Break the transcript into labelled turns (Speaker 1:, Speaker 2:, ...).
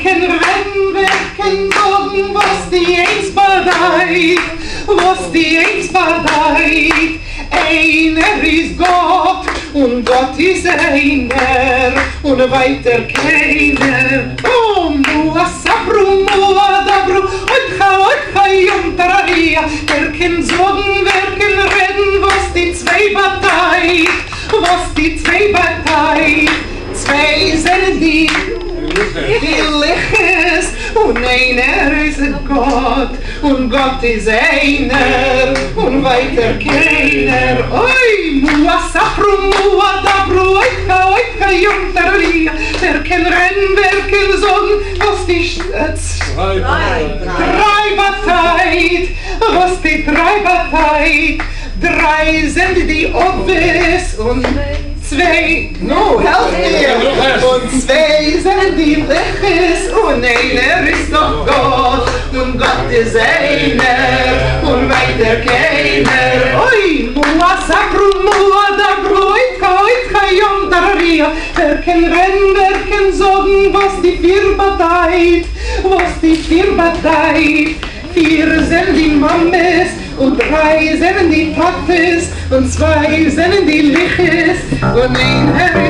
Speaker 1: קען רעדן, ווער קען זאגן וואס די איינס באדייט, וואס די איינס באדייט? איינער איז גאט, און גאט איז איינער, און ווייטער קיינער. או מוה ספרו מוה דברו, אודך אודך יום טראריא, ווער קען זאגן, ווער קען רעדן וואס די צוויי באדייט, וואס די צוויי באדייט? צוויי זענען די די לוחות, און איינער איז גאט, און גאט איז איינער, און ווייטער קיינער. אוי, מוה ספרו מוה דברו, אודך אודך יום טראריא, ווער קען רעדן, ווער קען זאגן וואס די דריי באדייט, וואס די דריי באדייט? דריי זענען די אבות און צוויי, נו, העלף מיר, און צוויי זענען די לוחות, און איינער איז דאך גאט, און גאט איז איינער, און ווייטער קיינער. אוי, מוה ספרו מוה דברו, אודך אודך יום טראריא, ווער קען רעדן, ווער קען זאגן וואס די פיר באדייט, וואס די פיר באדייט? פיר זענען די מאמעס, און דריי זענען די טאטעס, און צוויי זענען די לוחות, און איינער איז.